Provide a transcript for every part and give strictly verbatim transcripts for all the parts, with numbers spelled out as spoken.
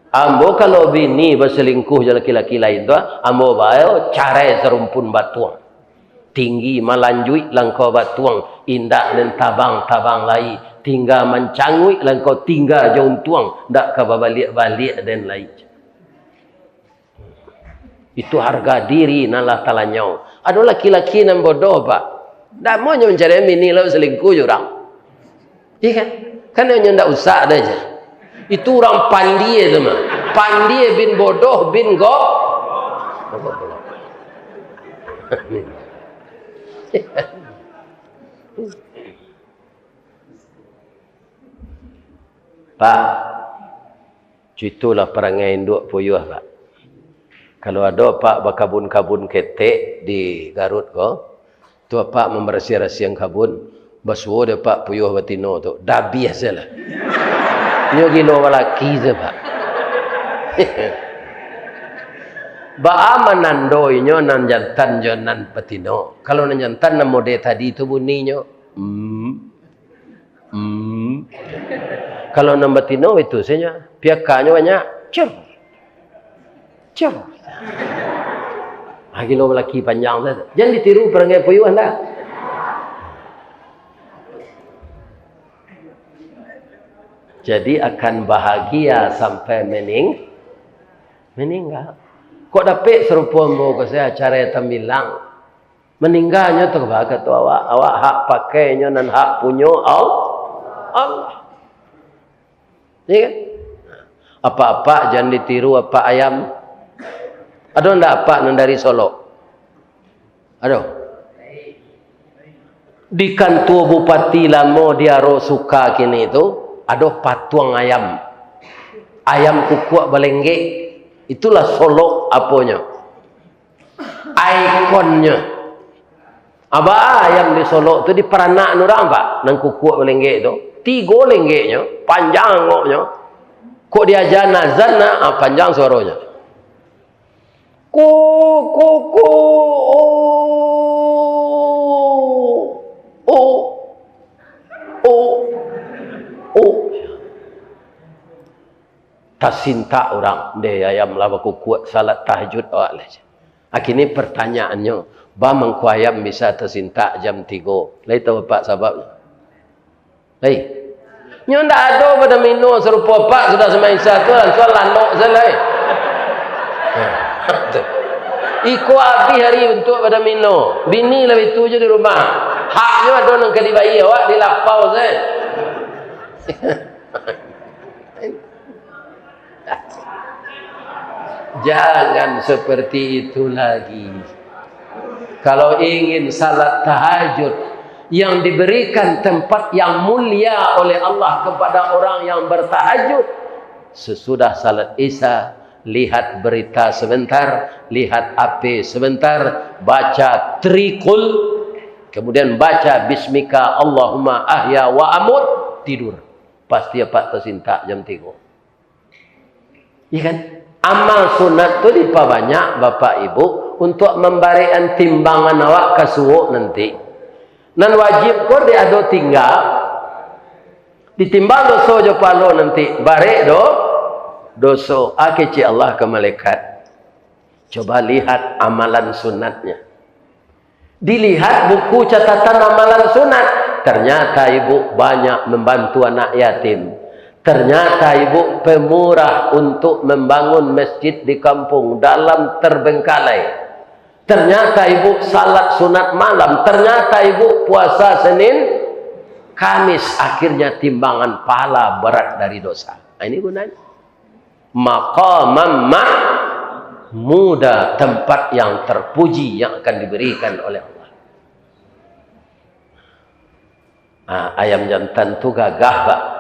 Ambo kalau bini basalingkuh jo laki-laki lain tu, ambo bae carai sarumpun batuang. Tinggi malanjuik langkau batuang, indak den tabang-tabang lai. Tingga mancanguik langkau tingga jo untuang, ndak ka babaliak-baliak den lai. Itu harga diri nan lah talanyau. Ado laki-laki nan bodoh, Pak. Ndak mau nyo mancari bini lah basalingkuh jo urang. Iya kan? Kan nyo ndak usah dah je. Itu urang pandie tu mah. Pandie bin bodoh bin go-, Pak, cuitulah parangai induak puyuah, Pak. Kalau ado Pak bakabun-kabun ketek di Garut ko, tu Apak mambarasiah-rasiahan kabun, basuo dek Apak puyuah batino tu, dabiah se lah. Nyo gilo balaki se, Pak. Baa manando inyo nan jantan jo nan batino? Kalau nan jantan nan mode tadi tu buninyo, hmm, hmm. Kalau nan batino itu sajo, piakanyo banyak. Cur. Cur. Ah, gilo balaki panjang sajo. Jan ditiru parangai puyuah dah. Jadi akan bahagia sampai mening-, meninggal. Kok dapek sarupo ambo ko, saya acara tambilang. Maningganyo tu, baa kato awak, awak hak pakainyo nan hak punyo Al-, Allah. Iya kan? Apak-apak jan ditiru apak ayam. Ado ndak apak nan dari Solok? Ado. Di kantua bupati lamo di Aro Suka kini tu, ado patuang ayam. Ayam kukuak balenggek. Itulah Solok aponyo. Ikonnyo. Aba ayam di Solok tu diparanak urang, Pak, nan kukuak balenggek tu. Tigo lenggeknyo, panjang angoknyo. Kok diaja nazan, nah, ah, panjang suaronyo. Ko, ko, ko, o, o, o, o. Tasintak urang, "Ndeh, ayam lah bakukuak, salat tahajud awak lah." Akhirnyo pertanyaannyo, "Baa mangko ayam bisa tasintak jam tigo?" Lai tahu Apak sababnyo? Lai. Nyo ndak ado badan mino sarupo Apak sudah sumbayang Isya tu, lansuang lanok sajo lai. Iko abih ari bantuak badan mino. Bini lah itu jo di rumah. Haknyo ado nan ka dibayia, awak dilapau sajo. Jangan seperti itu lagi. Kalau ingin salat tahajud yang diberikan tempat yang mulia oleh Allah kepada orang yang bertahajud, sesudah salat Isya, lihat berita sebentar, lihat H P sebentar, baca trikul, kemudian baca bismika Allahumma ahya wa amut, tidur. Pasti Apak tasintak jam tigo. Iya kan? Amal sunat tu dipabanyak, Bapak Ibu, untuak mambarekan timbangan awak ka suok nanti. Nan wajib ko dek ado tingga, ditimbang doso jo pahalo nanti, barek do-, doso. Ah, kecek Allah ka malaikat. Coba lihat amalan sunatnya. Dilihat buku catatan amalan sunat. Ternyata ibu banyak membantu anak yatim. Ternyata ibu pemurah untuk membangun masjid di kampung dalam terbengkalai. Ternyata ibu salat sunat malam. Ternyata ibu puasa Senin, Kamis. Akhirnya timbangan pahala berat dari dosa. Nah, ini gunanya. Maqaman mahmuda, tempat yang terpuji yang akan diberikan oleh Allah. Ah, ayam jantan tu gagah, Pak.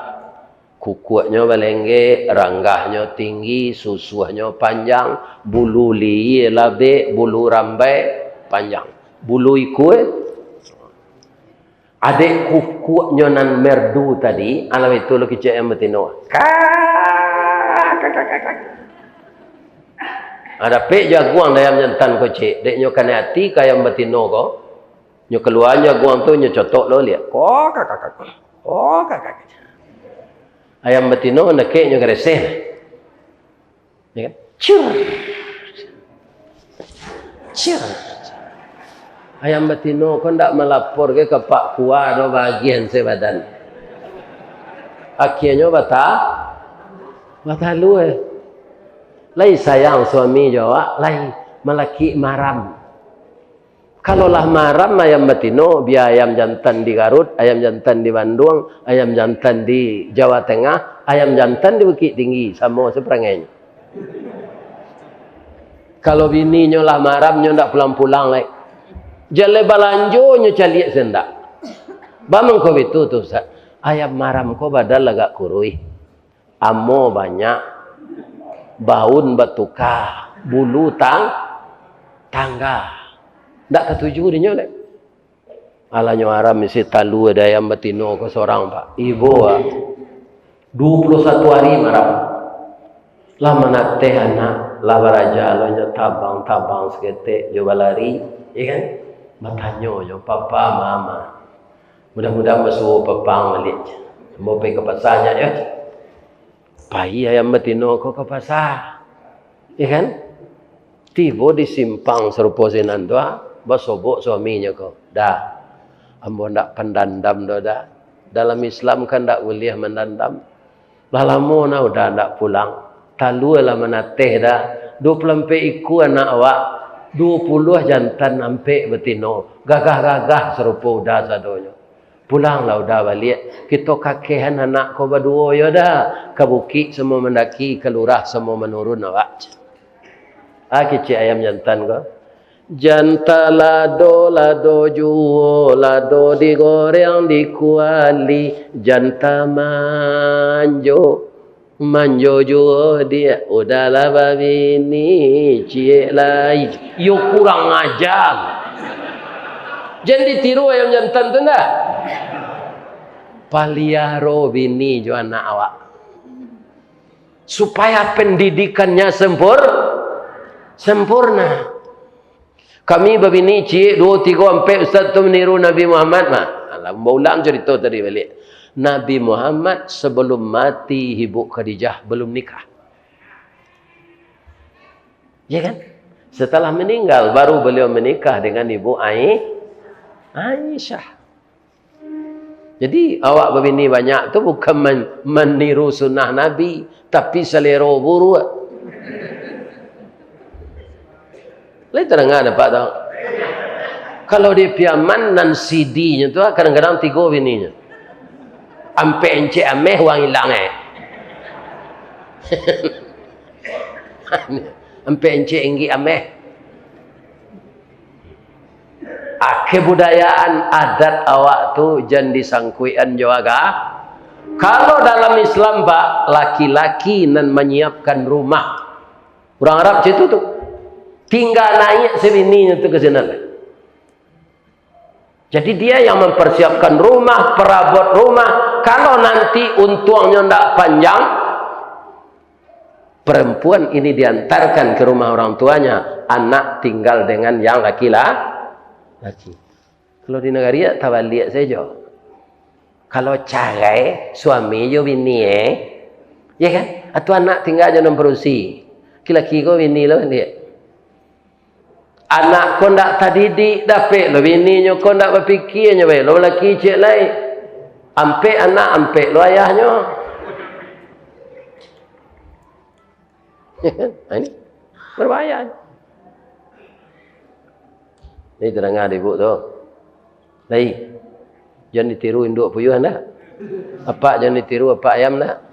Kukuaknyo balenggek, ranggahnyo tinggi, susuahnyo panjang, bulu lihia labek, bulu rambai panjang. Bulu ikua, eh? Adek kukuaknyo nan merdu tadi, alah itu lo kicek ayam batino. Kak, kak, kak, kak, kak. Ah, dapek jaguang dek ayam jantan ko, cek. Dek nyo kanai ati ka ayam batino ko. Nyo kalua jaguang tu, nyo cotok lo liak. Ko, kak, kak, kak. Ko, kak, kak, kak. Ayam batino dakek nyo gareseh. Ya kan? Cir. Cir. Ayam batino ko ndak malapor ge ka Pak Kua do bagian se badan. Akhianyo bata-, batalua. Lai sayang suami jo awak, lai malakik maram. Kalau lah maram ayam batino, bia ayam jantan di Garut, ayam jantan di Bandung, ayam jantan di Jawa Tengah, ayam jantan di Bukittinggi, samo se parangainyo. Kalau bininyo lah maram, nyo ndak pulang-pulang lai. Jaleh balanjo nyo caliak se ndak. Ba mangko bitu tu, Ustaz. Ayam maram ko badan agak kuruih. Amo banyak, baun batuka, bulu tang-, tangga. Ndak katuju dinyo lai. Alanyo aram isi talua dek ayam batino ko sorang, Pak. Ibo, ah. Duo puluah satu ari maram. Lah manateh anak, lah baraja lo nyo tabang-tabang saketek jo balari, ya kan? Batanyo nyo, "Papa, Mama." Mudah-mudahan basuo papang baliak. Ambo pai ka pasa nyo, yo. Pai ayam batino ko ka pasa. Ya kan? Tibo di simpang sarupo sinan tu, ah, basobok suaminyo ko. "Da, ambo ndak pandandam doh, Da. Dalam Islam kan ndak buliah mandandam. Lah lamo nah Uda ndak pulang. Talua lah manateh, Da. Duo puluah ampek ikua anak awak, duo puluah jantan ampek batino. Gagah-gagah sarupo Uda sadonyo. Pulanglah Uda baliak. Kito kakehan anak ko baduo yo, Da. Ka bukik samo mandaki, ka lurah samo manurun awak." Ah, kecek ayam jantan ko. "Jantan lado, lado juo, lado digoreng di kuali, jantan manjo, manjo juo diak, Uda lah babini ciek lai." Yo kurang aja. Jan ditiru ayam jantan tu ndak. Paliaro bini jo anak awak. Supaya pendidikannya sempur-, sempurna. Kami babini ciek, duo, tigo, ampek, ustaz tu meniru Nabi Muhammad mah. Alah, baulang carito tadi baliak. Nabi Muhammad sebelum mati Ibu Khadijah belum nikah. Ya kan? Setelah meninggal, baru beliau menikah dengan Ibu Ai-, Aisyah. Jadi, awak babini banyak tu bukan man-, maniru sunnah Nabi, tapi salero buruak. Lai tadanga dek Apak tu? Kalau di Piaman nan sidinyo tu, kadang-kadang tigo bininyo. Ampek encek ameh, uang ilang, eh. Ampek encek inggik ameh. Ah, kebudayaan adat awak tu jan disangkuikan jo aga-, kalau dalam Islam, Pak, laki-laki nan manyiapkan rumah. Urang Arab cak itu tu. Tingga naiak se bininyo tu ka sinan. Jadi, dia yang mempersiapkan rumah, perabot rumah. Kalau nanti untuangnyo ndak panjang, perempuan ini diantarkan ke rumah orang tuanya, anak tinggal dengan yang laki-la-, laki. Kalau di nagari, ya, tabaliak sajo. Kalau carai, suami jo bini, eh, ya kan? Atau anak tinggal jo nan padusi. Laki-laki ko bini lo, dia. Anak ko ndak tadidik, dapek lo bininyo ko ndak bapikia nyo bae, lo laki ciek lai. Ampek anak, ampek lo ayahnyo. Ha, ini berbahaya. Ini terangah di ibu tu. Lai, jan ditiru induak puyuah ndak? Apak jan ditiru apak ayam ndak?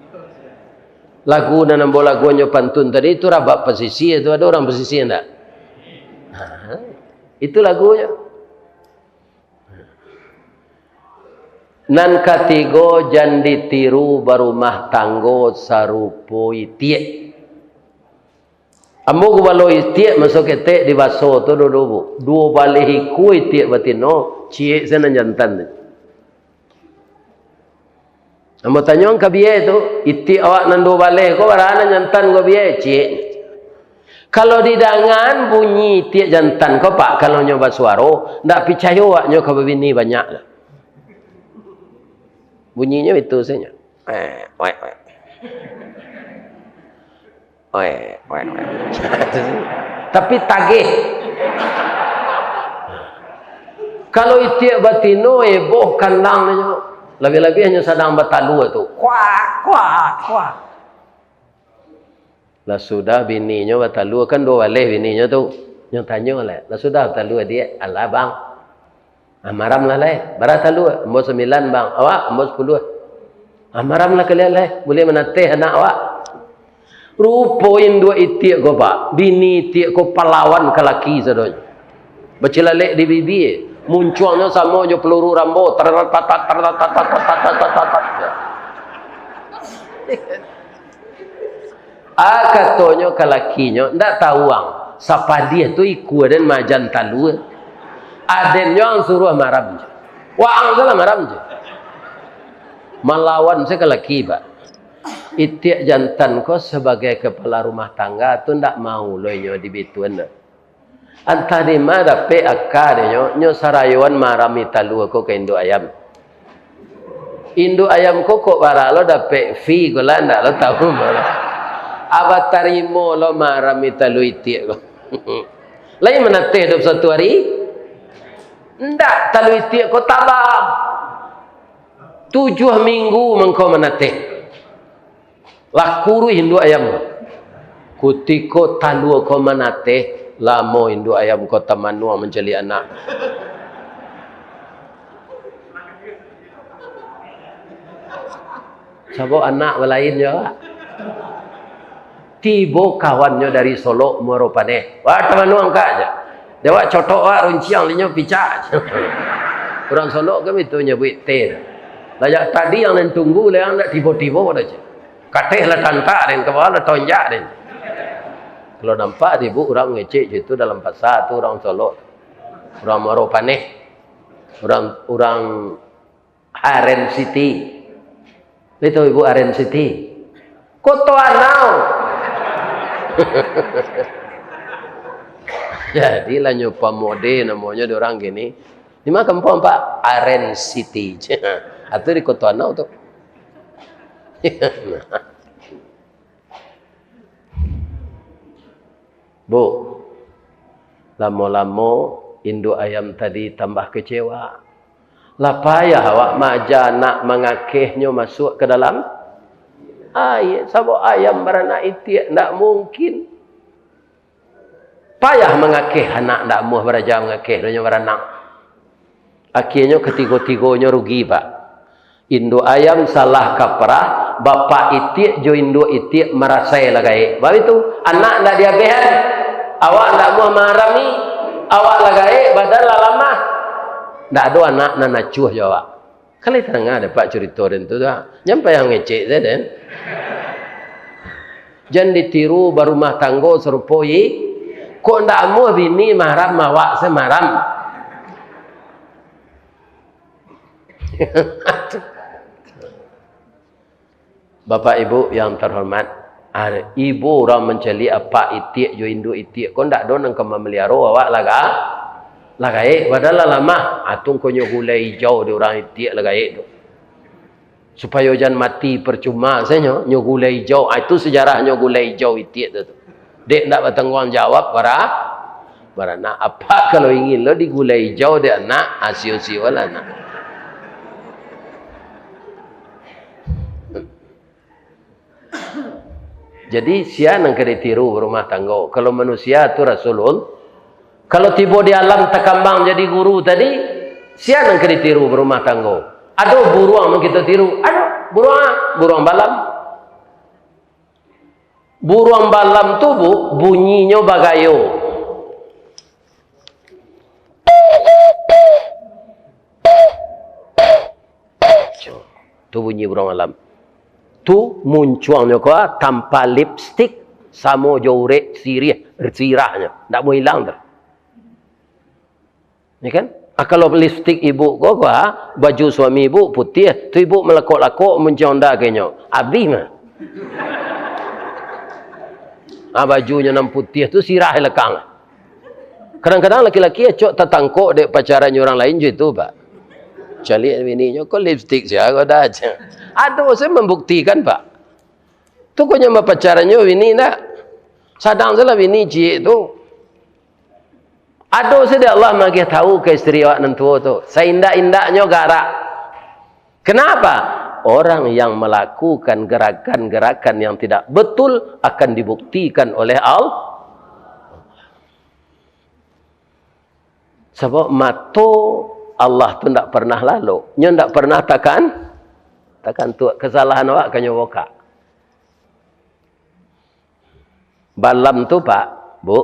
Lagu nan ambo laguannyo pantun tadi tu, Rabab Pasisia tu, ado urang Pasisia ndak? Ha, itu lagunyo. Nan katigo, jan ditiru barumah tanggo sarupo itiak. Ambo gubalo itiak maso ketek di baso tu dulu, Bu. Duo baleh ikua itiak batino, ciek se nan jantan tu. Ambo tanyo ka biai tu, "Itiak awak nan duo baleh ko bara nan jantan ko biai?" "Ciek." Kalau didangaan bunyi itiak jantan ko, Pak, kalau nyo basuaro, ndak picayo awaknyo ka babini banyak lah. Bunyinyo itu sajo. Eh, wek, wek. Oe, oe, oe. Tapi tagih. Kalau itiak batino, eboh kandang nyo. Labiah-labiah nyo sadang batalua tu. Kuak, kuak, kuak. Lah sudah bininyo batalua, kan duo baleh bininyo tu. Nyo tanyo lah, "Lah sudah batalua, Diak?" "Alah, Bang." "Ah, maram lah lai." "Bara talua?" "Ambo sambilan, Bang." "Awak?" "Ambo sapuluah." "Ah, maram lah kalian lai, buliah manateh anak awak." Rupo induak itiak ko, Pak, bini itiak ko palawan ka laki sadonyo. Bacilalek di bibia, muncuangnyo samo jo peluru Rambo, taratatat, taratatat, taratatat. Ah, katonyo ka lakinyo, "Ndak tahu ang, sapadiah tu ikua den majan talua. Adennyo ang suruah maram je. Waang tu lah maram je." Malawan se ka laki, Pak. Itiak jantan ko sabagai kapalo rumah tangga tu ndak mau lo inyo dibituan tu. Antah di ma dapek aka dek nyo, nyo sarayoan marami talua ko ka induak ayam. Induak ayam ko kok bara lo dapek fee ko lah, ndak lo tahu lo. Aba tarimo lo marami talua itiak ko. Lai manateh duo puluah satu ari? Ndak, talua itiak ko tabang. Tujuah minggu mangko manateh. Lah kuruih induak ayam. Kutiko talua ko manateh, lamo induak ayam ko tamanuang mancaliak anak. Sabab anak balain jo awak. Tibo kawannyo dari Solok, Muaro Paneh. Wah, tamanuang kak je. Dek awak cotok wak runciang linyo picak. Urang Solok kan itu nyabuik teh. Lah jak tadi yang nan tunggu, lah yang ndak tibo-tibo dah je. Kateh lah tantak den, ka bawah lah tonjak den. Kalau nampak di ibu urang mangecek je tu dalam pasar tu urang Solok. Urang Muaro Paneh. Urang, urang Aren City. Lai tahu ibu Aren City? Koto Anau. Jadi lah nyo pamode namonyo di urang kini. Di ma kampuang, Pak? Aren City. Atau di Koto Anau tu. Bu, lamo-lamo induak ayam tadi tambah kecewa. Lah payah awak maaja anak mangakehnyo masuak ka dalam aia, sabab ayam baranak itiak, ndak mungkin. Payah mangakeh anak, ndak amuah baraja mangakeh, donyo baranak. Akhianyo katigo-tigonyo rugi, Pak. Induak ayam salah kaprah, bapak itiak jo induak itiak marasai lah gaek. Baitu, anak ndak diabehan, awak ndak amuah maarami, awak lah gaek, badan lah lamah. Ndak ado anak nan acuah jo awak. Kan lai tadanga dek Pak curito den tu, dah. Jan payah ngecek se den. Jan ditiru barumah tanggo sarupo i. Kok ndak amuah bini maram, awak se maram. Bapak Ibu yang terhormat, ah, ibo urang mancaliak apak itiak jo induak itiak ko, ndak ado nan ka mamaliharo, awak lah ga-, lah gaek, badan lah lamah. Ah, tu ko nyo gulai ijau di urang itiak lah gaek tu. Supayo jan mati parcuma se nyo, nyo gulai ijau. Ah, itu sejarahnyo gulai ijau itiak tu, tu. Dek ndak batangguang jawab bara-, baranak. Apak kalau ingin lo digulai ijau dek anak, ah, sio-siolah anak. Jadi, sia nan ka ditiru barumah tanggo? Kalau manusia tu Rasulul-, kalau tibo di alam takambang jadi guru tadi, sia nan ka ditiru barumah tanggo? Ado buruang nan kito tiru? Ado. Buruang a? Buruang balam. Buruang balam tu, Bu, bunyinyo bagayo. Tu bunyi buruang balam. Tu muncuangnyo ko tanpa lipstik, samo jo urek siriah, sirahnyo. Ndak mau ilang tu. Ya kan? Ah, kalau lipstik ibu ko, ko, ah, baju suami ibu putiah, tu ibu malakok-lakok muncuang Honda ka inyo. Abih mah. Ah, bajunyo nan putiah tu sirah lekang. Kadang-kadang laki-laki acok tatangkok dek pacaran urang lain jo itu, Pak. Caliak bininyo, "Ko lipstik sia ko dah?" Ado se mambuktikan, Pak. Tu ko nyo bapacaran jo bini ndak? Sadang salah bini ciek tu. Ado sajo Allah magiah tahu ka isteri awak nan tuo tu. Saindak-indaknyo garak. Kenapa? Orang yang melakukan gerakan-gerakan yang tidak betul akan dibuktikan oleh Allah. Sabab mato Allah tu ndak pernah lalok. Nyo ndak pernah takan, takantuak. Kesalahan awak ka nyo bukak. Balam tu, Pak, Bu,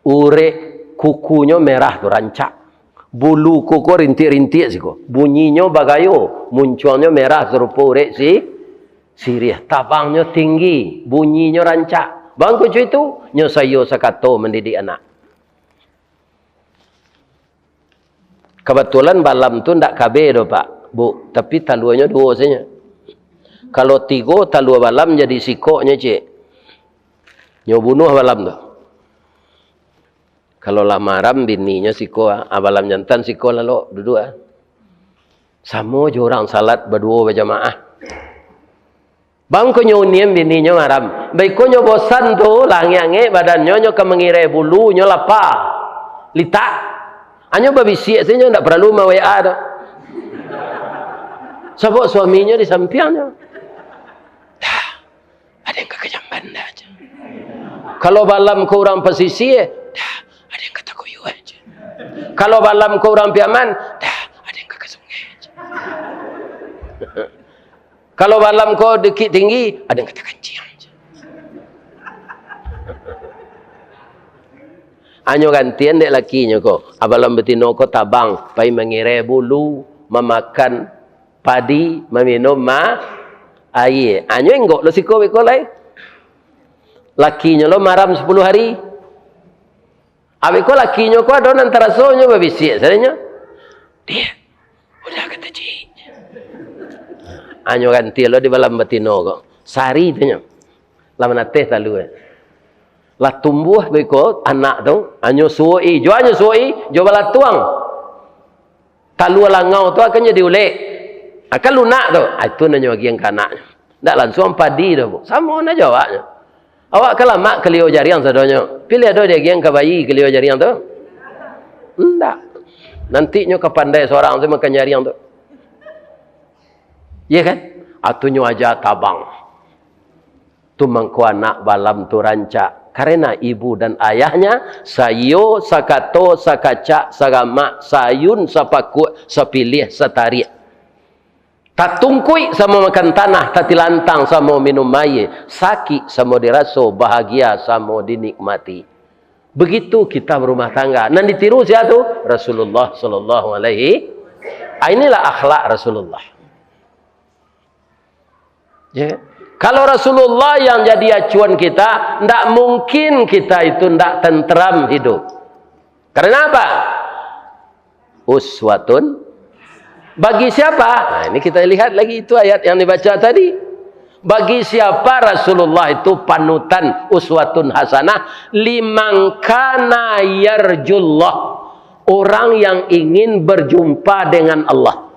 urek kukunyo merah tu rancak. Bulu kuku rintik-rintik siko. Bunyinyo bagayo, muncuangnyo merah sarupo urek si, siriah. Tabangnyo tinggi, bunyinyo rancak. Bangko cuy tu, nyo saiyo sakato mandidik anak. Kabatulan balam tu ndak kabeh doh, Pak, Bu, tapi taluanyo duo sajo. Kalau tigo talua balam jadi sikoknyo, ciek. Nyo bunuah balam tu. Kalau lah maram bininyo siko, ah, balam jantan siko lalok, duduak, ah. Samo jo urang salat baduo bajamaah. Bangko nyo unian bininyo maram. Baiko nyo bosan tu, lah angek-angek badannyo, nyo ka mangirai bulu, nyo lapa. Litak. Anyo babisiak sajo, ndak paralu ma-W A doh. Sabab suaminyo di sampiangnyo. Dah, ado nan ka ka jamban dah, ceh. Kalau balam ko urang pasisia, dah, ado nan ka takuyuah, ceh. Kalau balam ko urang Piaman, dah, ado nan ka ka sungai, ceh. Kalau balam ko Bukiktinggi, ado nan ka takanciang. Anyo gantian dek lakinyo ko. Abalam batino ko tabang, pai mangirai bulu, mamakan padi, maminum ma-, aia. Anyo inggok lo siko beko lai. Lakinyo lo maram sapuluah hari. Abih ko lakinyo ko ado nan taraso nyo babisiak sadonyo. "Diak, udah ka tajik." Anyo ganti lo di balam batino ko. Sari tu nyo. Lah manateh talua. Lah tumbuah beko anak tu, anyo suok-i, jo anyo suok-i, jo balatuang. Talua langau tu akan jadi ulek. Akan lunak tu. Ah, itu nan nyo agiah ka anaknyo. Ndak lansuang padi doh, Bu. Samo nan jo awaknyo. Awak kan lamak kalio jariang sadonyo. Pilih ado diagiah ka bayi kalio jariang tu? Ndak. Nanti nyo ka pandai sorang tu makan jariang tu. Iya kan? Atu nyo aja tabang. Tu mangko anak balam tu rancak, karena ibu dan ayahnya saiyo, sakato, sakacak, saramak, saayun, sapakuak, sapiliah, satariak. Tatungkuik samo makan tanah, tatilantang samo minum aia, sakik samo diraso, bahagia samo dinikmati. Begitu kita berumah tangga. Nan ditiru sia tu? Rasulullah sallallahu alaihi. Ah, inilah akhlak Rasulullah. Ya. Kalau Rasulullah yang jadi acuan kita, ndak mungkin kita itu ndak tenteram hidup. Karena apa? Uswatun. Bagi siapa? Nah, ini kita lihat lagi itu ayat yang dibaca tadi. Bagi siapa Rasulullah itu panutan, uswatun hasanah? Liman kana yarjullah. Orang yang ingin berjumpa dengan Allah.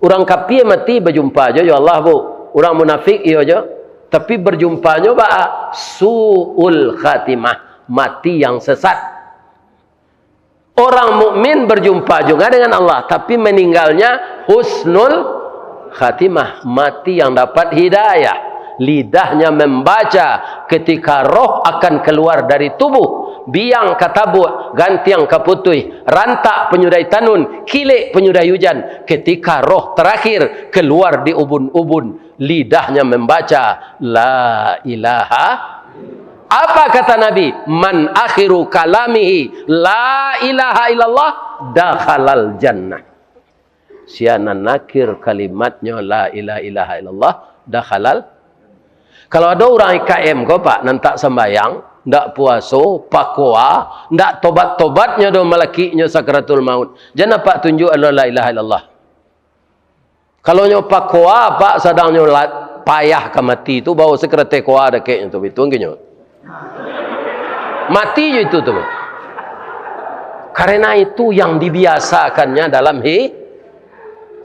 Urang kapia mati bajumpa jo, jo Allah, Bu. Urang munafik iyo jo. Tapi bajumpanyo baa? Su'ul khatimah, mati yang sesat. Orang mukmin bajumpa juga dengan Allah, tapi maninggalnya husnul khatimah, mati yang dapat hidayah. Lidahnya membaca ketika roh akan keluar dari tubuh, biang ka tabuak, gantiang ka putuih, rantak panyudah tanun, kilek panyudah ujan, ketika roh terakhir keluar di ubun-ubun, lidahnya membaca, "La ilaha." Apa kata Nabi? "Man akhiru kalamihi la ilaha illallah, dakhalal jannah." Sia nan akhir kalimatnyo la ilaha illallah, dakhalal. Kalau ado urang I K M ko, Pak, nan tak sambayang, ndak puaso, pakoa, ndak tobat-tobatnyo doh malakiknyo sakaratul maut, jan apak tunjuak alo la ilaha illallah. Kalau nyo pakoa, Pak, sadang nyo la-, payah ka mati tu, bao sakaratai koa dakeknyo tu, bitu angkinyo. Mati jo itu tu. Karena itu yang dibiasakannya dalam hi-,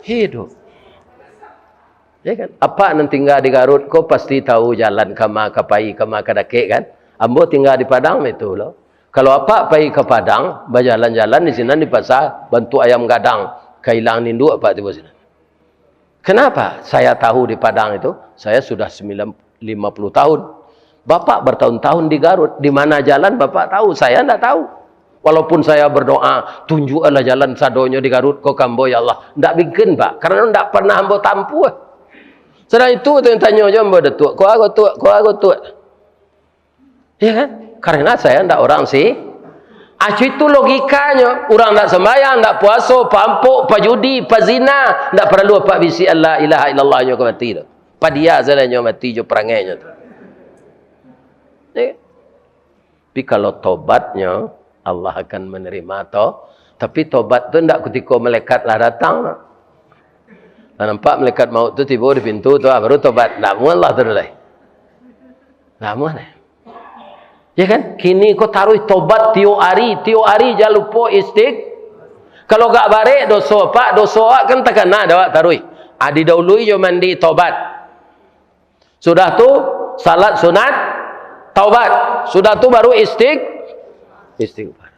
hidup. Ya kan? Apak nan tingga di Garut ko pasti tahu jalan kama ka pai, kama ka dakek kan? Ambo tingga di Padang, itu lo. Kalau apak pai ka Padang, bajalan-jalan di sinan di pasar, bantuak ayam gadang, ka ilang induak apak tibo sinan. Kenapa saya tahu di Padang itu? Saya sudah sembilan, lima puluh tahun. Bapak bertahun-tahun di Garut, di mana jalan Bapak tahu, saya ndak tahu. Walaupun saya berdoa, "Tunjukkanlah jalan sadonyo di Garut ko ka ambo, ya Allah." Ndak mungkin, Pak, karena ndak pernah ambo tampuah. Sadang itu tanyo jo ambo, "Datuak, ko ago tuak, ko ago tuak." Ya kan? Karena saya ndak orang si, ah, itu logikanyo. Urang ndak sembahyang, ndak puaso, pampok, pajudi, pazina, ndak paralu apak bisiak la ilaha illallah nyo ka mati tu. Padia sajo nyo mati jo perangainyo tu. Ya. Tapi kalau tobatnyo, Allah akan menerima to. Tapi tobat tu ndak kutiko malaikat lah datang. Lah nampak malaikat maut tu tibo di pintu tu, ah, baru tobat. Ndak amuah Allah tu lai. Ndak amuah deh. Ya kan? Kini ko taruih tobat tiok ari, tiok ari jan lupo istig-, kalau agak barek doso, Pak, doso awak kan takana dek awak taruih. Ah, didahului jo mandi tobat. Sudah tu, salat sunat, taubat. Sudah tu, baru istig-, istighfar.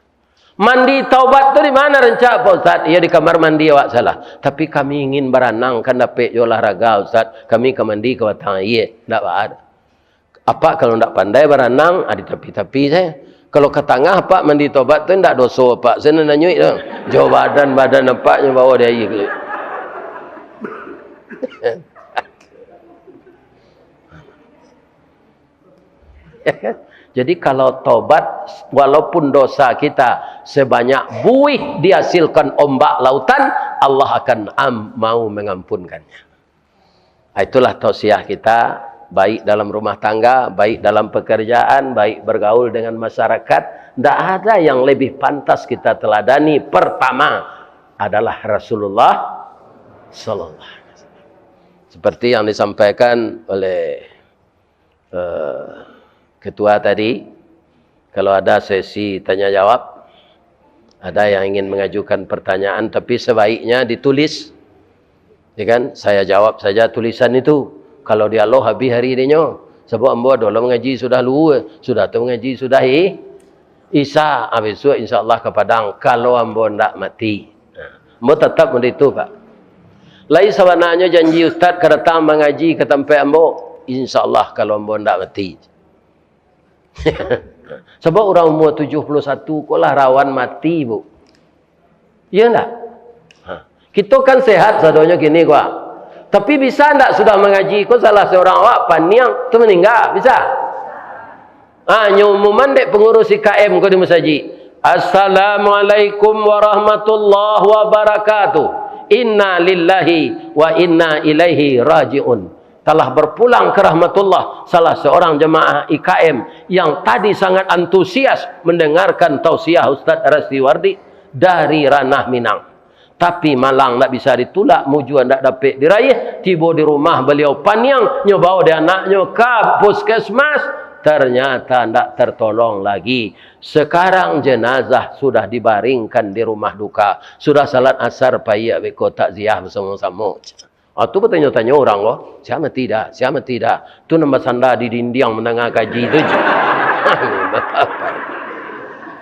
Mandi taubat tu di mana rancak, Pak Ustaz? Iyo, di kamar mandi awak salah. Tapi kami ingin baranang, kan dapek jo olahraga, Ustaz. Kami ka mandi ka batang aia. Ndak baa. Apak kalau ndak pandai baranang, ah, di tapi-tapi sajo. Kalau ka tangah apak mandi taubat tu, ndak doso apak. Sinan nanyuik tu. Jo badan-badan apak nyo bawa di aia. Ya kan? Jadi, kalau tobat, walaupun dosa kita sebanyak buih dihasilkan ombak lautan, Allah akan am-, mau mengampunkannya. Ah, itulah tausiah kita, baik dalam rumah tangga, baik dalam pekerjaan, baik bergaul dengan masyarakat. Ndak ada yang lebih pantas kita teladani. Pertama adalah Rasulullah sallallahu alaihi wasallam. Seperti yang disampaikan oleh eh, ketua tadi, kalau ada sesi tanya jawab, ada yang ingin mengajukan pertanyaan, tapi sebaiknya ditulis. Ya kan? Saya jawab saja tulisan itu. Kalau dialog habis hari dinyo. Sabab ambo ado lo mangaji sudah luhua, sudah tu mangaji sudah i-, Isya, ah, bisuak insya Allah ka Padang, kalau ambo ndak mati. Nah, ambo tatap model itu, Pak. Lai sabananyo janji ustaz ka datang mangaji ka tampek ambo, insya Allah kalau ambo ndak mati. Sabab urang umua tujuah puluah satu ko lah rawan mati, Bu. Iyo ndak? Ha. Kito kan sehat sadonyo kini ko. Tapi bisa ndak sudah mangaji ko salah seorang awak paniang tu maningga? Bisa? Ha, nyo umuman dek pangurus I K M ko di masajik. "Assalamualaikum warahmatullahi wabarakatuh. Inna lillahi wa inna ilaihi raji'un." Telah berpulang ke rahmatullah salah seorang jemaah I K M yang tadi sangat antusias mendengarkan tausiah Ustaz Rasdi Wardi dari Ranah Minang. Tapi malang ndak bisa ditulak, mujua ndak dapek diraih, tibo di rumah baliau paniang, nyo bawa dek anaknyo ka puskesmas, ternyata ndak tertolong lagi. Sekarang jenazah sudah dibaringkan di rumah duka. Sudah salat asar, pai beko takziah basamo-samo. Ah, tu batanyo-tanyo urang ko, "Sia mati dah? Sia mati dah?" Tu nan basanda di dindiang mandanga kaji tu.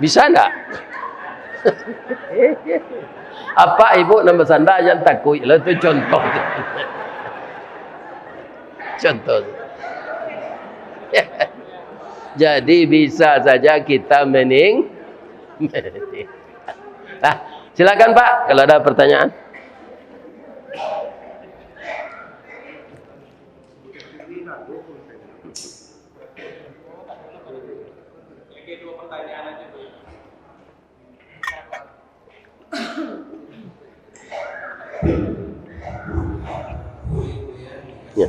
Bisa ndak? Apak ibuk nan basanda jan takuik lah, tu contoh. Contoh. Jadi bisa saja kita mening-, Nah, silakan Pak, kalau ada pertanyaan. Ya.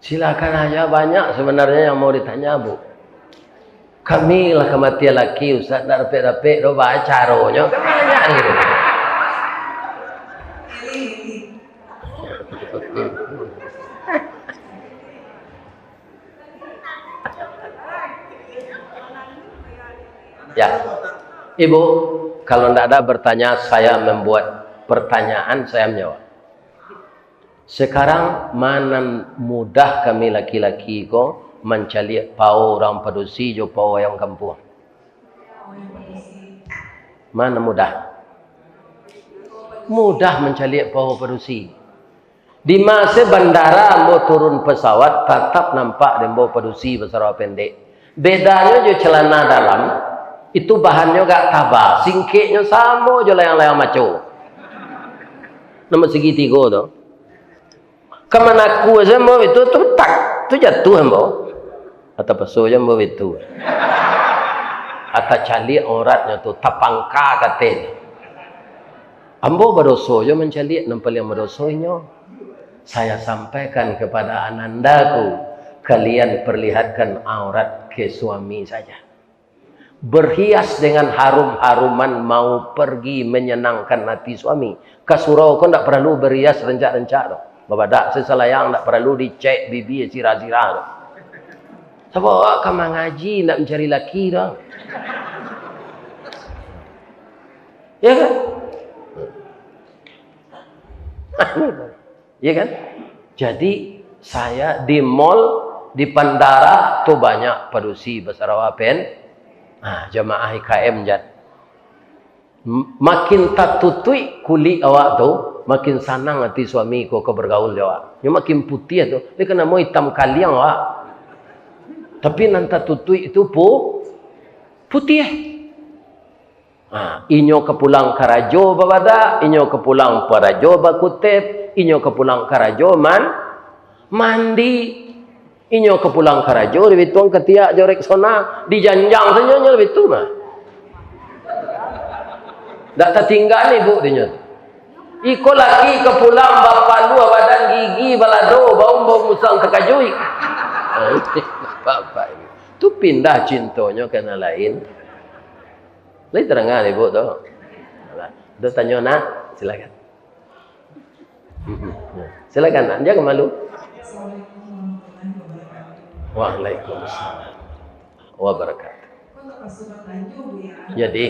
Silakan aja, banyak sebenarnya yang mau ditanya, Bu. Kami lah kamatian laki, Ustaz, ndak dapek-dapek doh, baa caronyo, kan banyak gitu. Ya, Ibu, kalau ndak ada bertanya, saya membuat pertanyaan, saya menjawab. Sekarang, ma nan mudah kami laki-laki ko mancaliak pao urang padusi jo pao ayam kampuang? Ma nan mudah? Mudah mancaliak pao padusi. Di ma se bandara ambo turun pesawat, tatap nampak dek ambo padusi basarawa pendek. Bedanyo jo celana dalam, itu bahannyo agak taba, singkeknyo samo jo layang-layang maco. Nomor segi tigo tu. Ka manaku se ambo itu, tu tak, tu jatuah ambo. Atapaso se ambo itu. Atacaliak auratnyo tu, tapangka katonyo. Ambo badoso jo mancaliak, nan paliang badoso inyo. Saya sampaikan kepada anandaku, kalian perlihatkan aurat ke suami saja. Berhias dengan harum-haruman mau pergi menyenangkan hati suami. Ka surau ko ndak paralu barias rancak-rancak tu. Babadak se salayang, ndak paralu dicek bibia sirah-sirah tu. Sabab awak ka mangaji, ndak mancari laki tu. Ya kan? Ya kan? Jadi, saya di mall, di bandara, tu banyak padusi basarawa pen-, ah, jamaah I K M jan. M-, makin tatutuik kulik awak tu, makin sanang ati suami ko ka bergaul jo awak. Nyo makin putiah tu, dia kan namo itam kaliang awak. Tapi nan tatutuik itu pu-, putiah. Ha, inyo ka pulang karajo babadak, inyo ka pulang karajo bakutep, inyo ka pulang karajo man-, mandi. Inyo ka pulang karajo, dibituang katiak jo Rexona, dijanjang sajo nyo bitu mah. Dak tatingga ibu dinyo. Iko laki ka pulang bapaluah badan gigi balado, baum-baum musang takajuik. Bapak ini. Tu pindah cintonyo ka nan lain. Lai tadanga ibu tu? Alah, tu tanyo nak, silakan. Mm-mm. Ya. Silakan nak, jangan malu. Waalaikumsalam wabarakatuh. Jadi,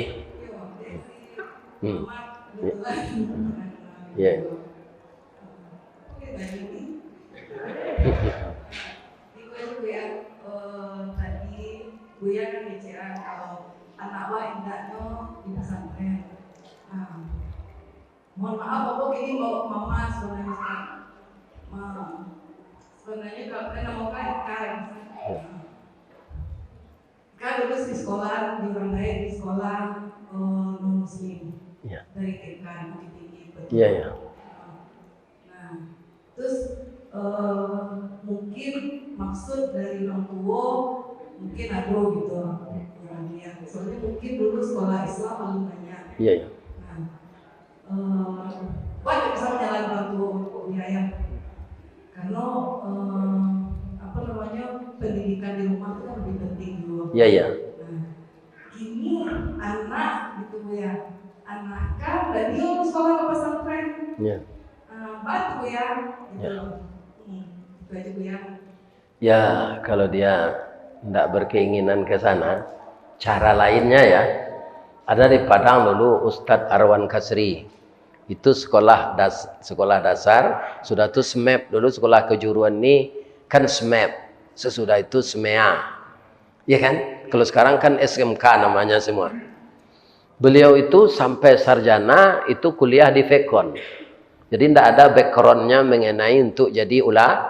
hmm. Ya. Ya. Iko aja, Buya. Eh, tadi Buya kan ngecekan kalau anak awak indaknyo di pesantren. Ah, mohon maaf, ambo kini bawa mama sebenarnya, Ustaz. Ma-, sebenarnya kalau kalian mau kan, kan. Ya. Kan lulus di sekolah, di orang lain di sekolah, eh, non muslim. Ya. Dari T K di Bukittinggi. Ya, ya. Nah, terus, eh, mungkin maksud dari orang tua mungkin ada gitu, orang niat. Soalnya mungkin dulu sekolah Islam paling banyak. Iya, iya. Nah, eh, banyak bisa jalan orang tua untuk biaya. Karena, eh, apa namanya, pendidikan di rumah itu kan lebih penting dulu. Iya, iya. Nah, kini anak gitu ya, anak kan dari sekolah ke pesantren. Iya. Ah, bantu ya, gitu. Ya. Hmm, itu aja, Bu, ya. Ya, kalau dia ndak berkeinginan ke sana, cara lainnya ya, ada di Padang dulu Ustadz Arwan Kasri. Itu sekolah das-, sekolah dasar, sudah tu SMEP dulu, sekolah kejuruan ni kan SMEP, sesudah itu SMEA. Ya kan? Kalau sekarang kan S M K namanya semua. Beliau itu sampai sarjana, itu kuliah di Fekon. Jadi, ndak ada background-nya mengenai untuk jadi ula-,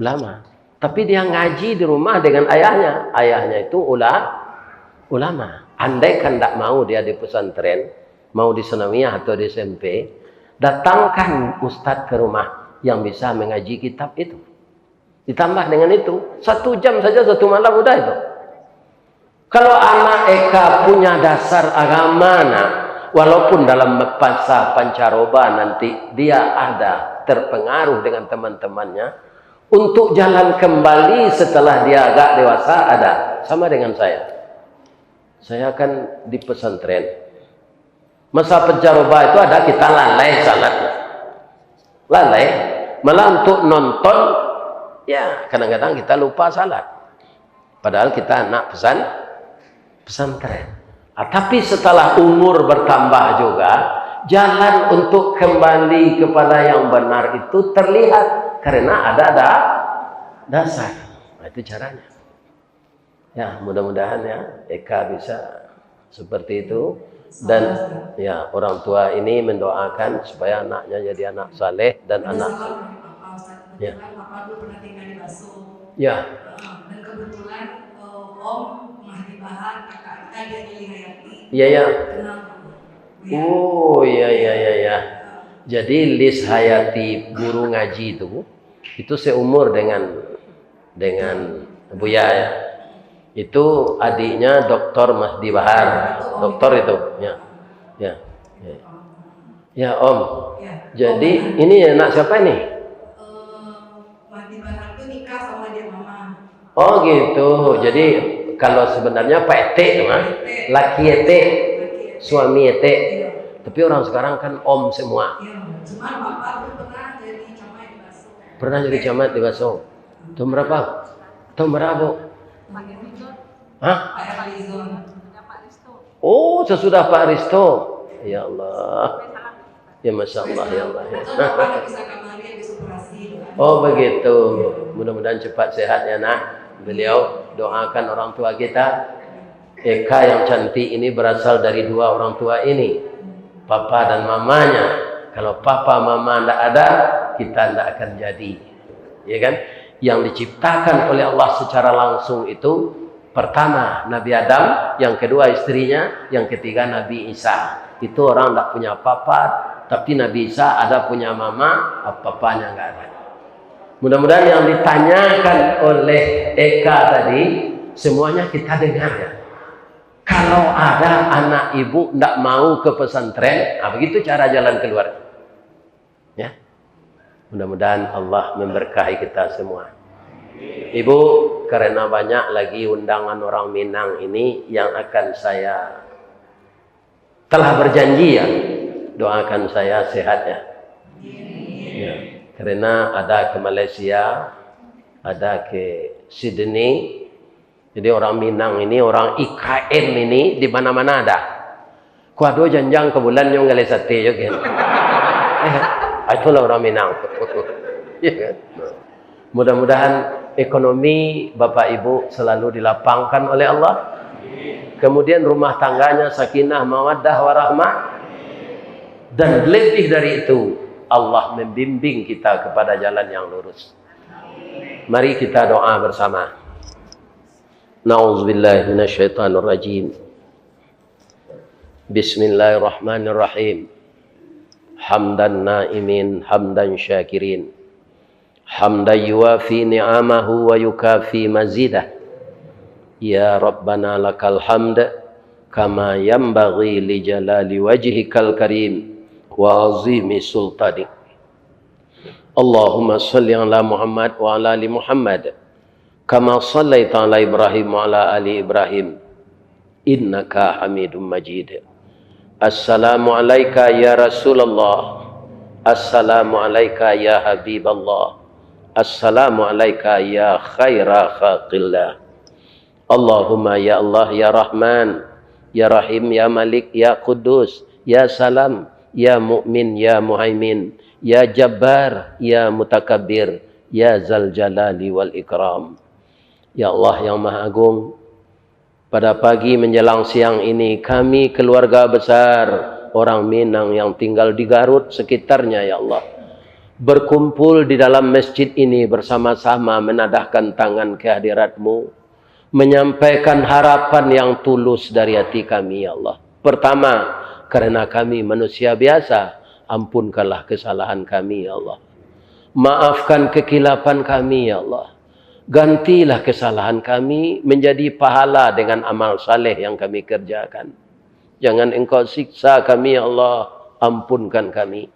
ulama. Tapi dia ngaji di rumah dengan ayahnya. Ayahnya itu ula-, ulama. Andai kan ndak mau dia di pesantren, mau di sanawiyah atau di S M P, datangkan ustadz ke rumah yang bisa mengaji kitab itu. Ditambah dengan itu, satu jam saja satu malam udah itu. Kalau anak eka punya dasar agama, nak, walaupun dalam masa pancaroba nanti dia ada terpengaruh dengan teman-temannya, Untuk jalan kembali setelah dia agak dewasa, ada. Sama dengan saya. Saya kan di pesantren. Masa pancaroba itu ada kita lalai salat. Lalai. Malah untuk nonton, ya, kadang-kadang kita lupa salat. Padahal kita anak pesan, pesantren. Ah, tapi setelah umur bertambah juga, jalan untuk kembali kepada yang benar itu terlihat karena ada da-, dasar. Nah, itu caranya. Ya, mudah-mudahan ya, Eka bisa seperti itu. Dan ya, orang tua ini mendoakan supaya anaknya jadi anak saleh dan anak. Ya. Ya. Iya, ya. Oh, iya, iya, iya, iya. Jadi, Lis Hayati guru ngaji itu, itu seumur dengan, dengan Buya, ya. Itu adiknya Doktor Mahdi Bahar. Doktor itu, ya. Ya. Ya. Ya, Om. Jadi, ini anak siapa ini? Oh, gitu. Jadi, kalau sebenarnya Pak Etek tu, ah. Laki Etek, suami Etek. Tapi orang sekarang kan Om semua. Pernah jadi camat di Baso. Tahun berapa? Tahun berapa, Bu? Hah? Oh, sesudah Pak Risto. Ya Allah. Ya, Masya Allah, ya Allah. Oh, begitu. Mudah-mudahan cepat sehat ya, Nak. Beliau doakan orang tua kita. Eka yang cantik ini berasal dari dua orang tua ini. Papa dan mamanya. Kalau papa mama ndak ada, kita ndak akan jadi. Ya kan? Yang diciptakan oleh Allah secara langsung itu, pertama Nabi Adam, yang kedua istrinya, yang ketiga Nabi Isa. Itu orang ndak punya papa, tapi Nabi Isa ada punya mama, papanya nggak ada. Mudah-mudahan yang ditanyakan oleh Eka tadi, semuanya kita dengar ya. Kalau ada anak ibu ndak mau ke pesantren, ah, begitu cara jalan keluar. Ya. Mudah-mudahan Allah memberkahi kita semua. Ibu, karena banyak lagi undangan orang Minang ini yang akan saya, telah berjanji ya, doakan saya sehat ya. Ya. Karena ada ke Malaysia, ada ke Sydney, jadi orang Minang ini, orang I K M ini di mana-mana ada. Kok ado janjang ka bulan nyo manggaleh sate jo kan. Eh, itulah orang Minang. Ya kan? Mudah-mudahan ekonomi Bapak Ibu selalu dilapangkan oleh Allah. Kemudian rumah tangganya sakinah, mawaddah, warahmah. Dan lebih dari itu, Allah membimbing kita kepada jalan yang lurus. Mari kita doa bersama. Na'udzubillahi minasyaitonirrajim. Bismillahirrahmanirrahim. Hamdan na'imin, hamdan syakirin. Hamdan yuwafi ni'amahu wa yukafi mazidah. Ya Rabbana lakal hamd, kama yanbaghi li jalali wajhikal karim, wa azimi sultanik. Allahumma salli ala Muhammad wa ala ali Muhammad. Kama sallaita ala Ibrahim wa ala ali Ibrahim, innaka Hamidum Majid. Assalamu alaika ya Rasulullah. Assalamu alaika ya Habiballah. Assalamu alaika ya khaira khalqillah. Allahumma ya Allah, ya Rahman, ya Rahim, ya Malik, ya Quddus, ya Salam, ya Mu'min, ya Muhaimin, ya Jabbar, ya Mutakabbir, ya Zal Jalali wal Ikram. Ya Allah yang Maha Agung, pada pagi menjelang siang ini, kami keluarga besar orang Minang yang tinggal di Garut sekitarnya, ya Allah, berkumpul di dalam masjid ini bersama-sama menadahkan tangan ke hadirat-Mu, menyampaikan harapan yang tulus dari hati kami, ya Allah. Pertama, karena kami manusia biasa, ampunkanlah kesalahan kami, ya Allah. Maafkan kekhilafan kami, ya Allah. Gantilah kesalahan kami menjadi pahala dengan amal saleh yang kami kerjakan. Jangan Engkau siksa kami, ya Allah. Ampunkan kami.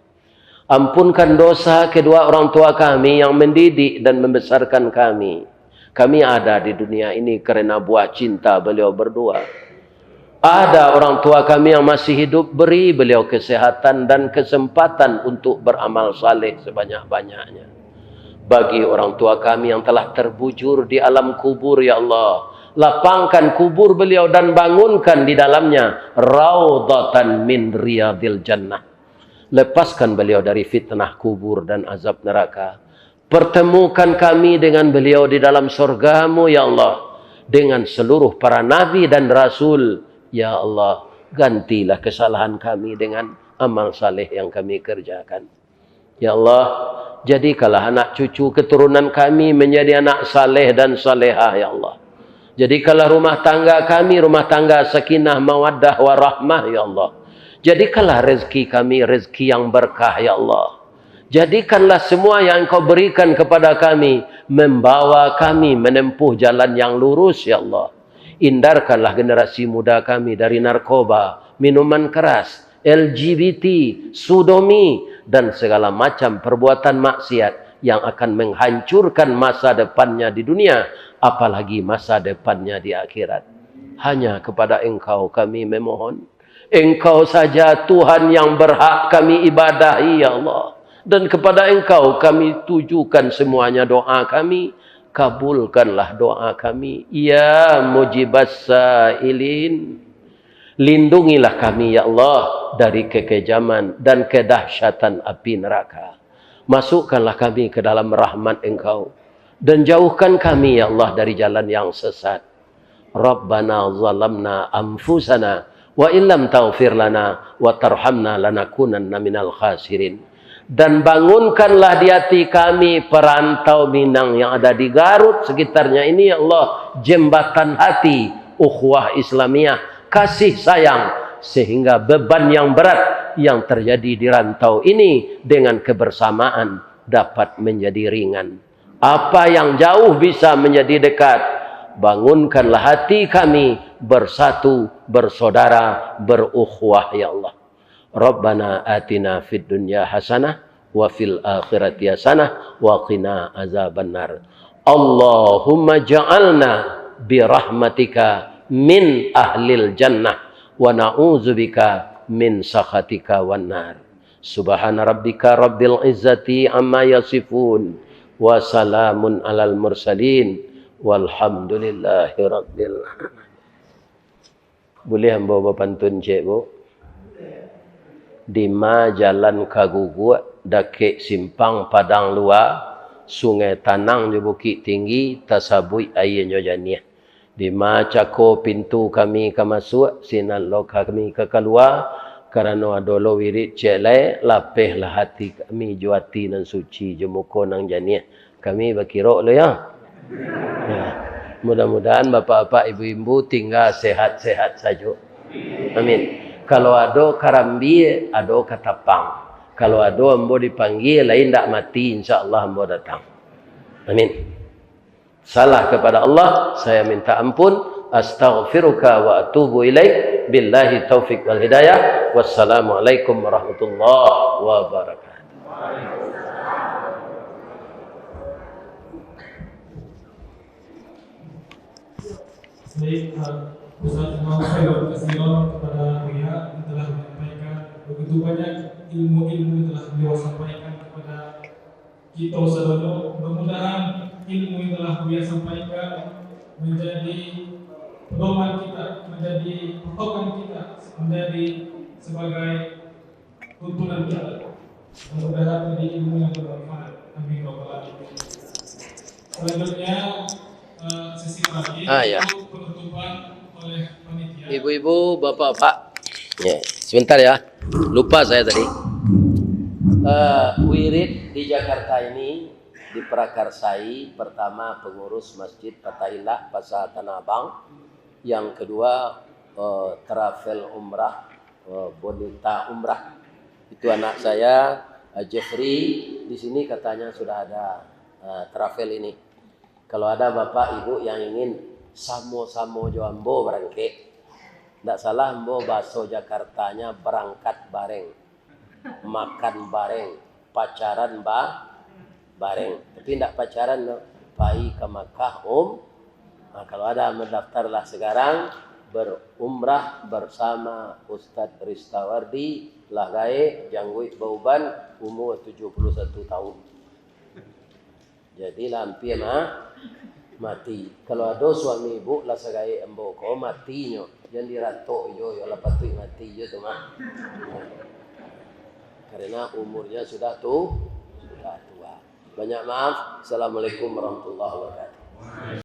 Ampunkan dosa kedua orang tua kami yang mendidik dan membesarkan kami. Kami ada di dunia ini karena buah cinta beliau berdua. Ada orang tua kami yang masih hidup, beri beliau kesehatan dan kesempatan untuk beramal saleh sebanyak-banyaknya. Bagi orang tua kami yang telah terbujur di alam kubur, ya Allah, lapangkan kubur beliau dan bangunkan di dalamnya raudhatan min riyadil jannah. Lepaskan beliau dari fitnah kubur dan azab neraka. Pertemukan kami dengan beliau di dalam sorga-Mu, ya Allah, dengan seluruh para nabi dan rasul. Ya Allah, gantilah kesalahan kami dengan amal saleh yang kami kerjakan. Ya Allah, jadikanlah anak cucu keturunan kami menjadi anak saleh dan salehah, ya Allah. Jadikanlah rumah tangga kami rumah tangga sakinah, mawaddah, warahmah, ya Allah. Jadikanlah rezeki kami rezeki yang berkah, ya Allah. Jadikanlah semua yang Engkau berikan kepada kami membawa kami menempuh jalan yang lurus, ya Allah. Hindarkanlah generasi muda kami dari narkoba, minuman keras, L G B T, sodomi, dan segala macam perbuatan maksiat yang akan menghancurkan masa depannya di dunia, apalagi masa depannya di akhirat. Hanya kepada Engkau kami memohon. Engkau saja Tuhan yang berhak kami ibadahi, ya Allah. Dan kepada Engkau kami tujukan semuanya doa kami. Kabulkanlah doa kami, ya Mujibas Sailin. Lindungilah kami, ya Allah, dari kekejaman dan kedahsyatan api neraka. Masukkanlah kami ke dalam rahmat Engkau, dan jauhkan kami, ya Allah, dari jalan yang sesat. Rabbana zalamna anfusana wa illam taghfir lana wa tarhamna lanakunanna minal khasirin. Dan bangunkanlah di hati kami perantau Minang yang ada di Garut sekitarnya ini, ya Allah, jembatan hati, ukhuwah Islamiah, kasih sayang, sehingga beban yang berat yang terjadi di rantau ini dengan kebersamaan dapat menjadi ringan. Apa yang jauh bisa menjadi dekat. Bangunkanlah hati kami bersatu, bersaudara, berukhuwah, ya Allah. Rabbana atina fid dunya hasanah wa fil akhirati hasanah wa qina azabannar. Allahumma ja'alna birahmatika min ahlil jannah wa na'udzubika min sakhatika wan nar. Subhana rabbika rabbil izzati amma yasifun. Wa salamun alal mursalin. Walhamdulillahi rabbil alamin. Buliah ambo bapantun ciek, Bu? Dima jalan ka guguak, dakek simpang padang lua, sungai tanang jo bukik tinggi, tasabuik aianyo janiah. Dima cako pintu kami ka masuak, sinan lo kami ka kalua, karano ado lo wirid ciek lai, lapehlah ati kami jo ati nan suci, jo muko nan janiah. Kami bakirok lo, yo. Yo. Mudah-mudahan bapak-bapak, ibu-ibu tingga sehat-sehat sajo. Amin. Kalau ado karambia, ado katapang. Kalau ado ambo dipanggia, lai indak mati, insya Allah ambo datang. Amin. Salah kepada Allah, saya minta ampun. Astaghfiruka wa atubu ilaik. Billahi taufik wal hidayah. Wassalamualaikum warahmatullahi wabarakatuh. Baik, eh, Ustaz Imam Khairul Katsiron kepada Buya yang telah menyampaikan begitu banyak ilmu-ilmu yang telah beliau sampaikan kepada kita sadonyo. Mudah-mudahan ilmu yang telah Buya sampaikan menjadi pedoman kita, menjadi patokan kita, menjadi sebagai tuntunan kita. Mudah-mudahan menjadi ilmu yang bermanfaat. Amin ya rabbal alamin. Selanjutnya, eh, sesi terakhir, ah, ya, untuk penutupan oleh panitia. Ibu-ibu, bapak-bapak. Ya, sebentar ya. Lupa saya tadi. Eh, wirid di Jakarta ini diprakarsai, pertama pengurus Masjid Fatahillah Pasar Tanah Abang, yang kedua, eh, travel umrah, eh, Bonita Umrah. Itu anak saya, eh, Jeffrey, di sini katanya sudah ada, eh, travel ini. Kalau ada bapak ibu yang ingin samo-samo jo ambo barangkek, ndak salah ambo baso Jakartanya berangkat bareng, makan bareng, pacaran ba-, bareng. Tapi ndak pacaran doh, pai ka Makkah, um. Nah, kalau ada, mendaftarlah sekarang, berumrah bersama Ustadz Ristawardi, lah gaek, jangguik bauban, umur tujuh puluh satu tahun. Jadi lah ampia ma-, mati. Kalau ado suami ibu lah sagaek ambo ko, matinyo. Jan diratok jo, yo lah patuik mati jo tu mah. Karena umurnya sudah tu, sudah tua. Banyak maaf. Assalamualaikum warahmatullahi wabarakatuh.